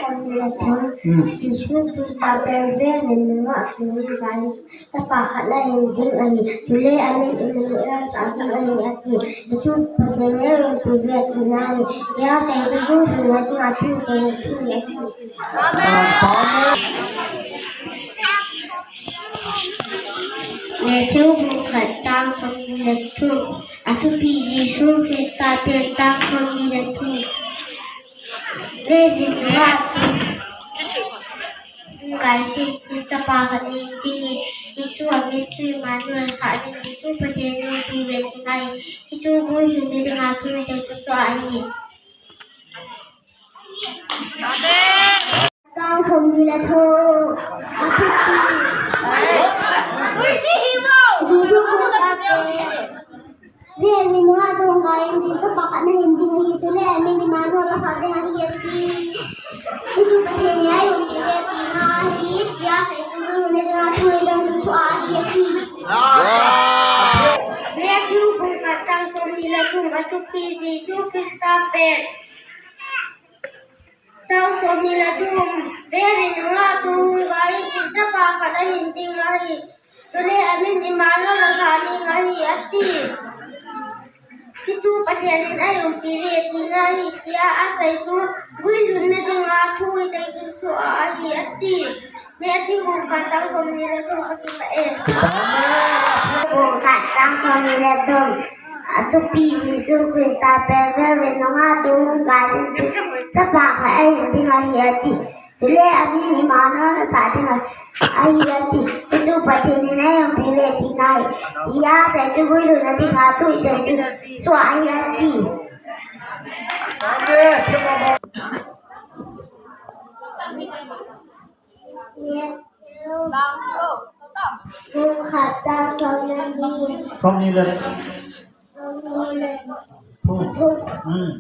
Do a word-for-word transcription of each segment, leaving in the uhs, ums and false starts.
Hmm. Jesu Christa pen ve ve nunga a tum gal, Chapa khat ahin ding ahi. Chule amin Immanuel asah ding ahi ati. Hichu Pathen in eiumpi uve tina ahi. Tia seichu guilhunna dinga thu Jesu ahi. Amen. Matthew bung khat chang somni le thum. Athupi Jesu Christa pen chang somni le thum. Ve vin uva, gal seichu Chapa khat ahin ding ahi. Hichu amin chu Immanuel asah ding ahi. Hichu Pathen in eiumpi uve tina ahi. Hichu guilhunna dinga thu Jesu ahi. Chang somni le thum. Ve vin uva, gal seichu Chapa khat ahin ding ahi. Chule amin Immanuel asah ding ahi ati. Hichu Pathen in eiumpi uve tina ahi. Tia seichu guilhunna dinga thu Jesu ahi ati. Matthew bung khat chang somni le thum. Athupi Jesu Christa pen. Chang somni le thum. Ve vin uva, gal seichu Chapa khat ahin ding ahi. Chule amin Immanuel asah ding ahi ati. Hichu Pathen in eiumpi uve tina ahi. Tia seichu guilhunna dinga thu Jesu ahi ati. Matthew bung khat chang somni le thum. Bung khat chang somni le thum. Athupi Jesu Christa pen ve vin uva, gal seichu Chapa khat ahin ding ahi ati. Chule amin Immanuel asah ding ahi ati. Hichu Pathen in eiumpi uve tina ahi. Tia seichu guilhunna dinga thu Jesu ahi ati. Bung khat chang somni le ni. Somni le. Somni le. Thum. Thum. Hmm.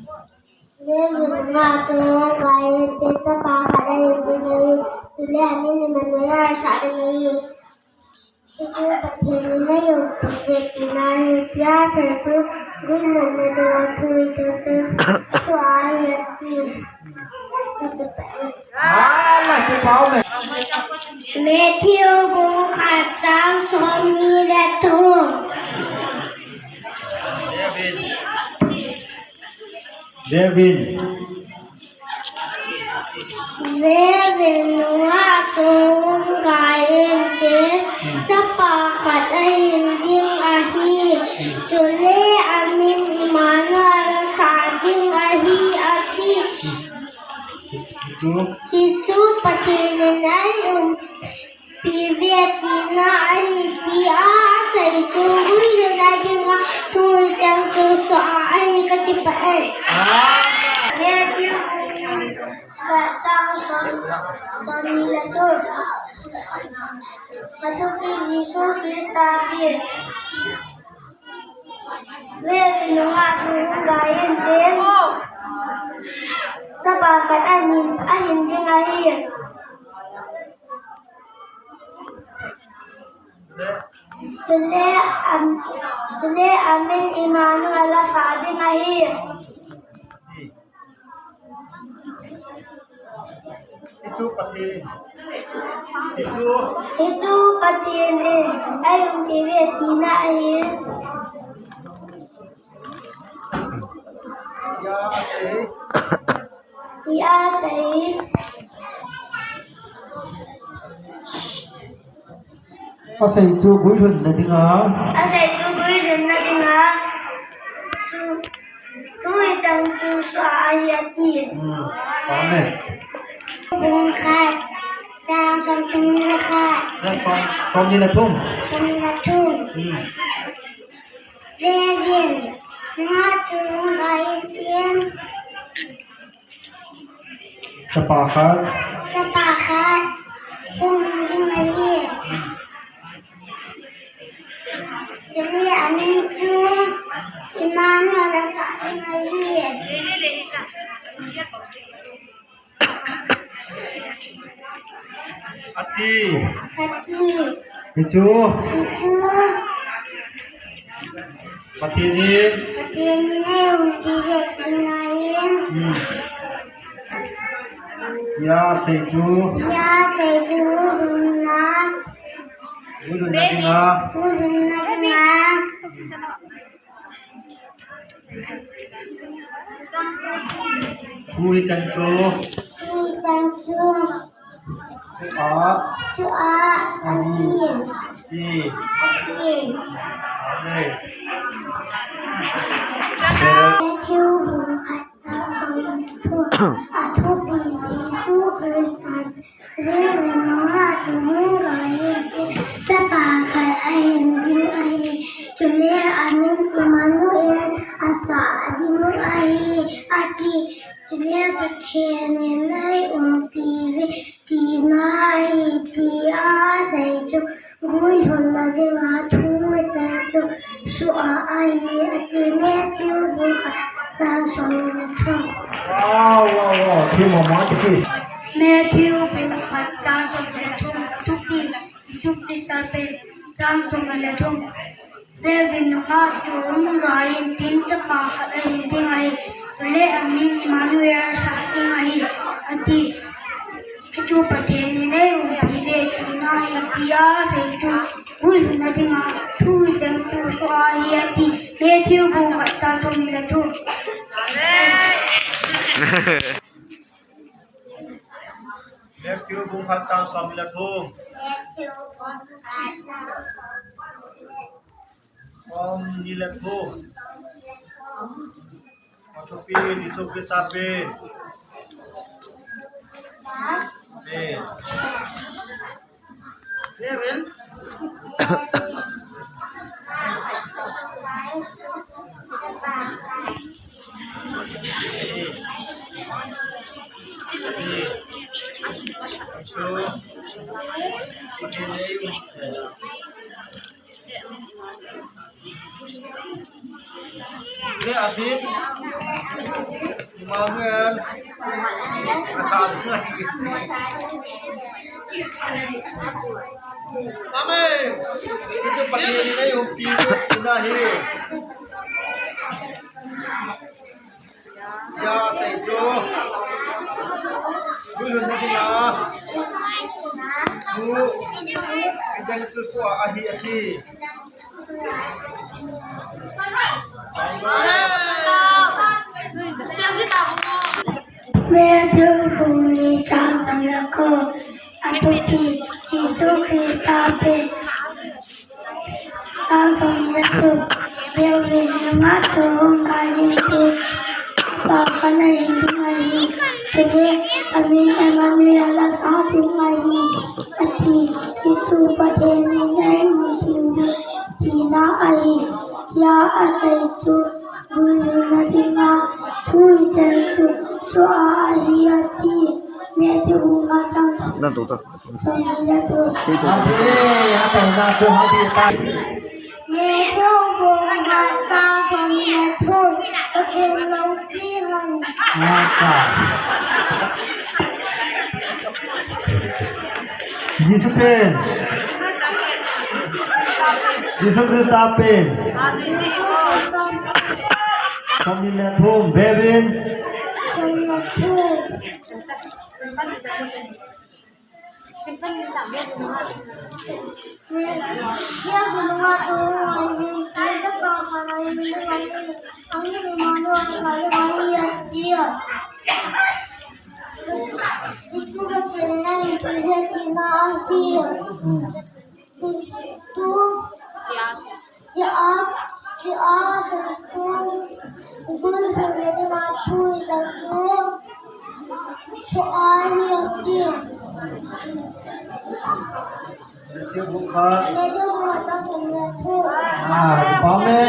Ve vin uva, gal seichu Chapa khat ahin ding ahi. Chule amin Immanuel asah ding ahi. Hichu Pathen in eiumpi uve tina ahi. Tia seichu guilhunna dinga thu Jesu ahi ati. Matthew bung khat chang somni le thum. Ve vin. Ve vin uva, gal seichu Chapa khat ahin ding ahi. Chule amin Immanuel asah ding ahi ati. Hichu Pathen in eium pi uve tina ahi, tia seichu guilhunna dinga thu Jesu ahi kati pah e. Amen. Matthew bung khat chang som, somni le thum. Athupi Jesu Christa pen. Ve vin uva, gal seichu Chapa khat ahin, ahin ding ahi. Chule am-, chule amin Immanuel asah ding ahi. Hichu Pathen. Hichu. Hichu Pathen in eiumpi uve tina ahi. Tia asei. Tia asei. Asei chu guilhunna dinga. Asei chu guilhunna dinga. Thu Jesu ahi ati. Hmm. Amen. Bung khat, chang somni le khat. Chang som-, somni le thum. Somni le thum. Hmm. Ve vin, nungah chunga Pathen. Chapa khat. Chapa khat. Hung ding ahi. Chule amin chu Immanuel asah ding ahi. Ati. Ati. Hichu. Hichu. Pathen in. Pathen in eiumpi uve tina ahi. Hmm. Hia sei chu. Hia sei chu. Lhunna. Lhunna dinga. Lhunna dinga. Thu hichan chu. Thu hichan chu. Sua. Sua. Ahi. Ahi. Amen. Matthew bung khat chang som le thum. Athupi Jesu Christan Vevin nungah chu hung lhung in, chapa khat ahin ding ahi. Chule amin Immanuel asah ding ahi, ati. Chule Pathen in eiumpi uve tina ahi, tia asei chu guilhunna dinga thu hichan chu sua ahi, ati. Matthew bung khat chang som le thum. Wow, wow, wow. Thim mama kiti. Matthew bung khat chang som le thum. Thupi, Jesu Christa pen, chang som le thum. Vevin nungah chu hung lhung in, chapa khat ahin ding ahi. Chule amin Immanuel asah ding ahi, ati. Hichu Pathen in eiumpi uve tina ahi, tia asei chu guilhunna dinga thu hichan chu sua ahi, ati. Matthew bung khat chang som le thum. Matthew bung khat chang som le thum. Som ni le thum. Athupi Jesu Christa pen. Pen. Ni abin. Immanuel. Amen. Hichu Pathen in eiumpi uve tina ahi. Hia sei chu. Guilhunna dinga thu hichan chu sua ahi, ati. Matthew bung li chang som le ko. Athupi, Jesu Christa pen. Chang som le thum. Vevin nungah chu hung lhung in, chapa khat ahin ding ahi. Chule amin Immanuel asah ding ahi, ati. Hichu Pathen in eiumpi uve tina ahi, tia asei chu guilhunna dinga thu hichan chu sua ahi, ati. Matthew bung khat chang som le thum. Amen. Matthew bung khat chang som le thum. Pathen loupi hen. Jesu pen. Jesu Christa pen. Som ni le thum, Vevin. Som le thum. Ah, pame.